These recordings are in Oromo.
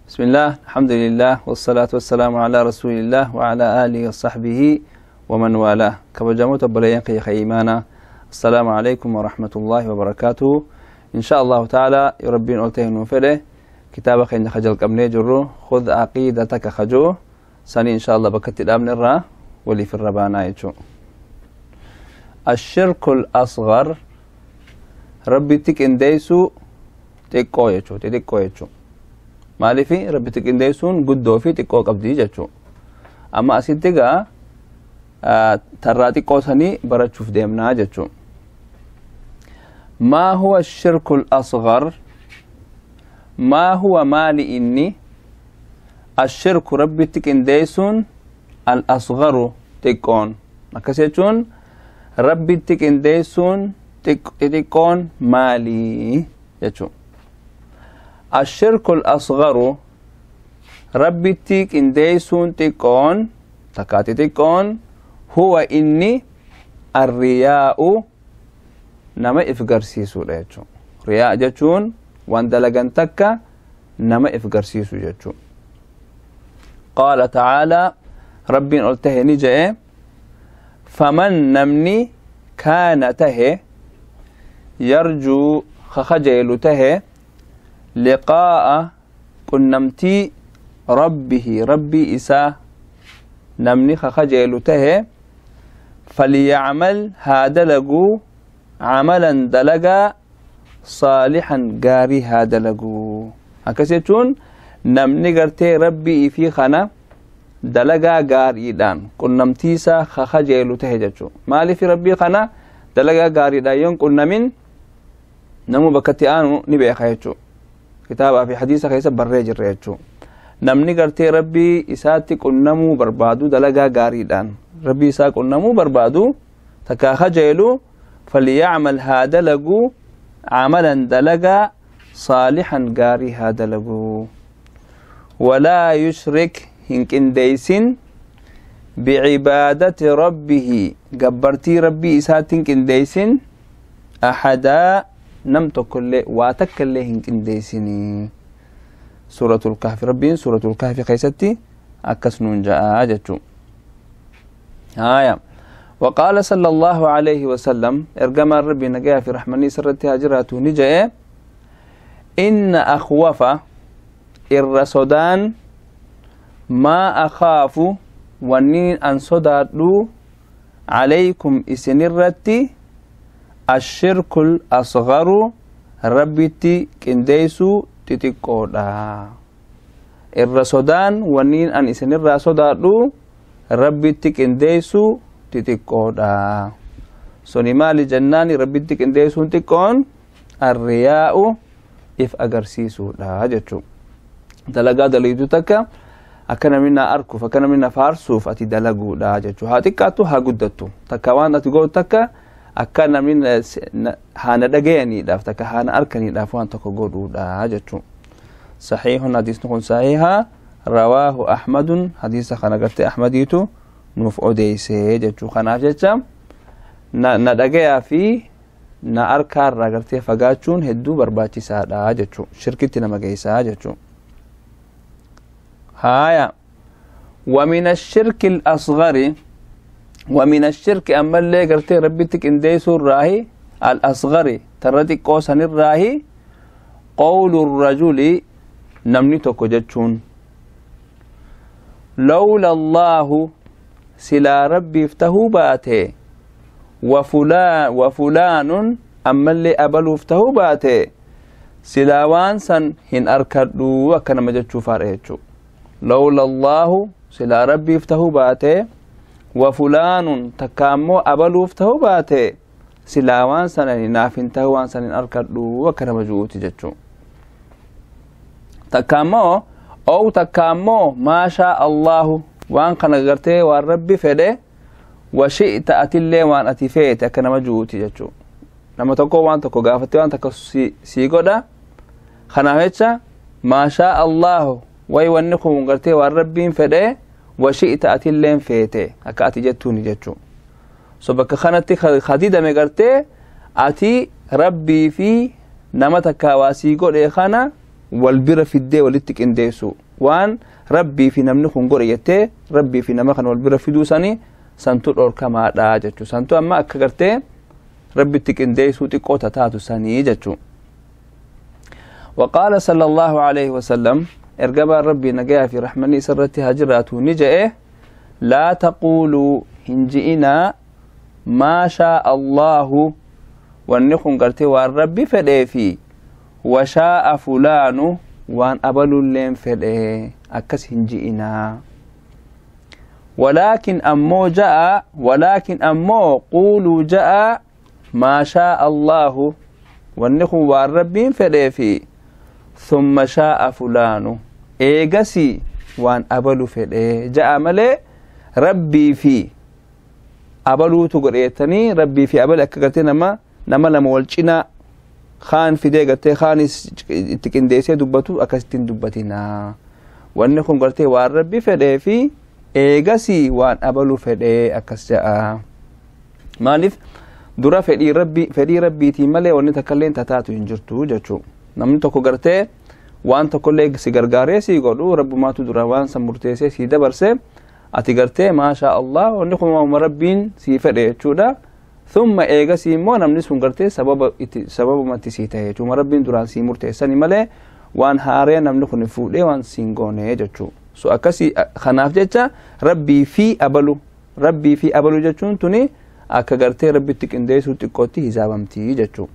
بسم الله، الحمد لله، والصلاة والسلام على رسول الله وعلى آله وصحبه ومن والاه. كبجموت بليان خيمانا، السلام عليكم ورحمة الله وبركاته. إن شاء الله تعالى يربين أولته نوفله كتابك إن خجل قبني جرو خذ عقيدتك خجو سني إن شاء الله بكت الأمن الرا ولي في الربانا يجو. الشرك الأصغر ربي تك إنديسو تكو يجو تكو يجو maalifi rabbi xiqqindeessuun guddoo fi xiqqoo qabdii jechuu. Amma asitti egaa tarraa xiqqoo sanii barachuuf deemnaa jechuu. ما هو الشرك الأصغر؟ ما هو مالي إني الشرك ربي تكنديسون الأصغر تكون أكسيتون ربي تكنديسون تكون مالي يجو. الشرك الأصغر ربي تكنديسون تكون تكاتي تكون هو إني الرياء nama if garsiisuudha jechuun. Riyaa jechuun waan dalagan takka nama if garsiisu jechuun. Qaala ta'aalaa, rabbiin ol tahe ni je'e: faman namni kaana tahe yarjuu kakajeelu tahe liqaa'a qunnamtii rabbihi rabbii isaa namni kakajeelu tahe falyacmal haa dalaguu عملا دلقا صالحا غاري ها دلقو. أكسيتون نمني غرتي ربي في خنا دلقا غاري دان قنمتيسا خخجيلو تهججو مالي في ربي خنا دلقا غاري دان يون قلنا من نمو بكتي آنو نبي خيجو كتابة في حديثة خيسة بريج الريجو نمني غرتي ربي إساتي قنمو بربادو دلقا غاري دان ربي إسا قنمو بربادو تكا خجيلو فليعمل هذا لقو عملا دلقا صالحا قاري هذا لقو ولا يشرك هنكن ديسن بعبادة ربه قبرتي ربي إسات هنكن ديسن أحدا نمت كل واتكل هنكن ديسني. سورة الكهف، ربي سورة الكهف خيستي أكسنون جاء جتو آية. وقال صلى الله عليه وسلم ارجم ربي نجا في رحمني سرتها جراته نجا إن أخوف الرسودان ما أخاف ونين أن صدادو عليكم إسنرتي الشرك الأصغر ربتي كنديسو تتكودا الرسودان ونين أن إسنر صدادو ربتي كنديسو xixiqqoodha. Suni maali jennaani rabbitti qindeessuun xiqqoon arriyaa'u if agarsiisuudha jechuudha. Dalagaa dalagitu takka akka namni na arkuuf akka namni na faarsuuf ati dalaguudha jechuudha. Haa xiqqaattu haa guddattu takka waan ati gootu takka akka namni haa na dhagayaniidhaaf takka haa na arkaniidhaaf waan tokko godhuudha jechuudha. Saxiihun, hadiisni kun saxiiha. Rawaahu Ahmadun, hadiisa kana gartee Ahmadiitu nuuf odeessee jechuu. Kanaaf jecha na dhagayaa fi na arkaarraa gartee fagaachuun hedduu barbaachisaadha jechuu, shirkitti nama geessaa jechuu. Haaya, ومن الشرك الأصغر ومن الشرك أما اللي قرتي ربي تكنديسو الراهي الأصغر تردي قوسن الراهي قول الرجل نمني توكو جتشون لولا الله سلا ربي افتهو باتي وفلان وفلان أما اللي أبلو افتهو باتي سلا وانسا هن أركدو وكان مجتشو فارهتشو لولا الله سلا ربي افتهو باتي وفلان تكامو أبلو افتهو باتي سلا وانسا نافن تهو وانسا هن أركدو وكان مجوتي جتشو تكامو أو تكامو ما شاء الله waan kana gartee waan rabbi fedhe washi'ta atillee waan ati feete akka nama juuti jechuu. Nama tokko waan tokko gaafattee waan tokko sii godha. Kanaaf jecha maashaa Allahu way wanni kun gartee waan rabbiin fedhe washi'ta atilleen feete akka ati jettuuni jechuu. So bakka kanatti khadidame gartee ati rabbii fi nama takka waa sii godhe kana Wal bira fiddee walitti qindeessu, waan Rabbii fi namni kun godhe jettee Rabbii fi nama kan wal bira fiduu sani, santu dhorkamaadha jechuu. Santu amma akka gartee Rabbitti qindeessuu xiqqoo tataatu sanii jechuu. وقال صلى الله عليه وسلم، ergamaan Rabbii nagayaa fi rahmanni isarratti haa jiraatu ni je'e: لا تقولوا hin ji'inaa ما شاء الله, wanni kun gartee waan Rabbi fedhee fi وشاء فلان, waan abalulleen fedhe, akkas hin ji'inaa. ولكن ammoo ja'a, ولكن ammoo قولوا ja'a ما شاء الله, wanni kun waan Rabbiin fedhee fi ثم شاء فلان, eegasi waan abalu fedhe ja'a malee, Rabbii fi abaluutu godheetanii Rabbii fi abali akka gartee nama lama wal cinaa kaan fidee gartee kaanis itti qindeessee dubbatu akkasittiin dubbatinaa. Wanni kun gartee waan Rabbi fedhee fi eegasii waan abalu fedhee akkas ja'a. Maaliif dura fedhii Rabbi, fedhii Rabbiitiin malee wanni takka illee tataatu hin jirtu jechuu. Namni tokko gartee waan tokkollee si gargaaree si godhu, Rabbumaatu dura waan san murteessee si dabarse. Ati gartee ما شاء الله, wanni kun waanuma Rabbiin sii fedhe jechuudha. ثم eegasii immoo namni sun gartee sababa itti sababumatti sii ta'e jechuudha. Rabbiin duraan sii murteessani malee waan haaree namni kun fuudhee waan siin goone jechuu. So akkasii kanaaf jecha Rabbii fi abalu, Rabbii fi abalu jechuun tuni akka gartee Rabbitti qindeessuu xiqqootti hisaabamtii jechuu.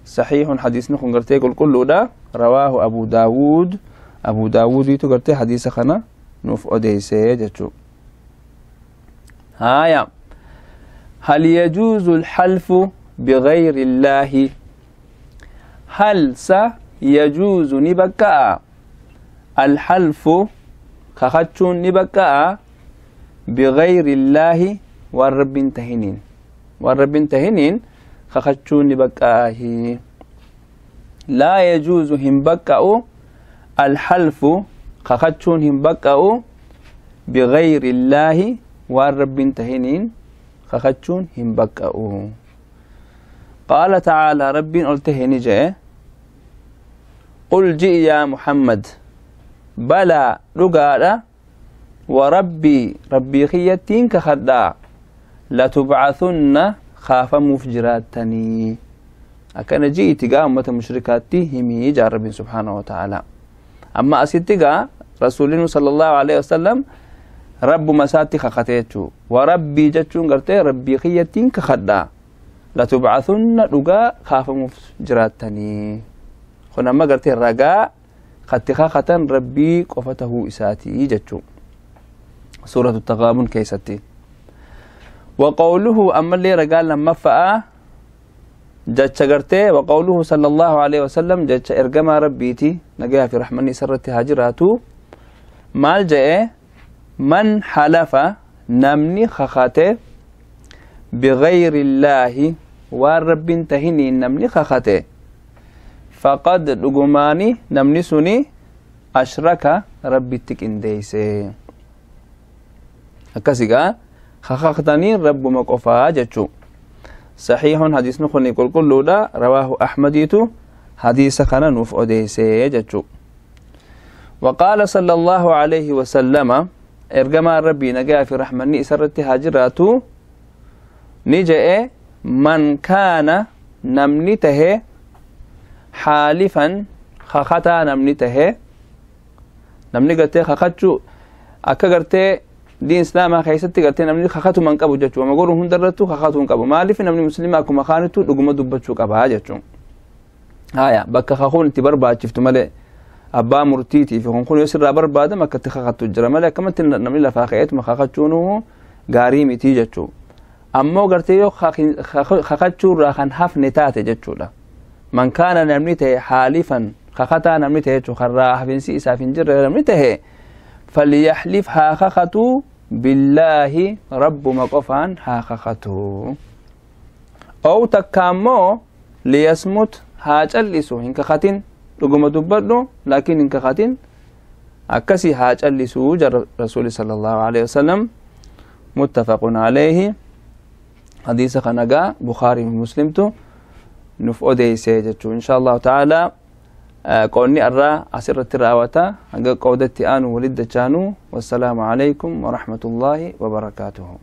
صحيح, حديثni kun gartee qulqulluudha. رواه أبو داود, Abu Daawudiitu gartee hadiisa kana nuuf odeysee jechuu. Haya, هل يجوز الحلف بغير الله؟ هل س يجوز ni baqqa'a الحلف kakachuun ni baqqa'a بغير الله, waan Rabbiin tahiniin, waan Rabbiin tahiniin kakachuun ni baqqa'ahi? لا يجوز hin baqqa'u, الحلف kakachuun hin baqqa'u, بغير الله, waan Rabbiin tahiniin kakachuun hin baqqa'u. قال تعالى, Rabbiin ol tahe ni je'e: قل ji'i يا محمد بلى dhugaadha, وربي Rabbii kiyyattiin kakadhaa, لتبعثن kaafamuuf jiraattanii, akkana ji'iti gaa ummata mushrikaatti himii jaa Rabbiin سبحانه وتعالى. Amma asitti gaa Rasuulin صلى الله عليه وسلم Rabbuma isaatti kakate jechuu. وربي jechuun gartee Rabbii kiyyattiin kakadhaa, لتبعثن dhugaa kaafamuuf jiraattanii. Kun amma gartee ragaa katti kakatan Rabbii qofa tahuu isaatii jechuu, Suuratu Taqaabun keessatti. وقوله, ammallee ragaa lammaffaa jecha gartee وقوله صلى الله عليه وسلم, jecha ergamaa Rabbiiti nagayaa fi rahmanni isarratti haa jiraatu, maal je'e? من حلف, namni kakate, بغير الله, waan Rabbiin tahiniin namni kakate, فقد dhugumaani namni suni أشرك Rabbitti qindeeyse. Akkasigaa kakatanii Rabbuma qofaa jechuu. صحيح, hadiisni kun qulqulluudha. رواه Axmadiitu hadiisa kana nuuf odeysee jechuu. وقال صلى الله عليه وسلم, ergamaan Rabbii nagaa fi rahmanni isarratti haa jiraatu ni je'e: من كان namni tahe, حالفا kakataa namni tahe, namni gartee kakachuu akka gartee diin Islaamaa keessatti gartee namni kakatuma hin qabu jechuu. Ama godhu hundarrattuu kakatuu hin qabu. Maaliif? Namni Muslimaa akkuma kaanittu dhuguma dubbachuu qabaa jechuu. Haya, bakka kakuun itti barbaachiftu malee, abbaa murtiitii fi kun yoo sirraa barbaadam akka itti kakattu jira malee, akkamatti namni lafaa ka'eetuma kakachuun gaarii mitii jechuu. Ammoo gartee yoo kakachuurraa kan hafne taate jechuudha. من كان namni ta'e, حالفا kakataa namni ta'e jechuu, karraa hafinsi isaaf hin jirre namni ta'e, فليحلف haa kakatu, بالله Rabbuma qofaan haa kakatu, أو takka ammoo ليصمت haa callisu, hin kakatin, dhuguma dubbadhu laakiin hin kakatin, akkasii haa callisuu jara Rasuuli صلى الله عليه وسلم. متفق عليه, hadiisa kanagaa Bukaarii fi Muslimtu nuf odeeyse jechuu. إن شاء الله تعالى. Qoonni arraa asirratti raawwata. Hanga qoodatti aanu waliddachaanu, wassalaamu alaykum warahmatullaahi wabarakaatuhu.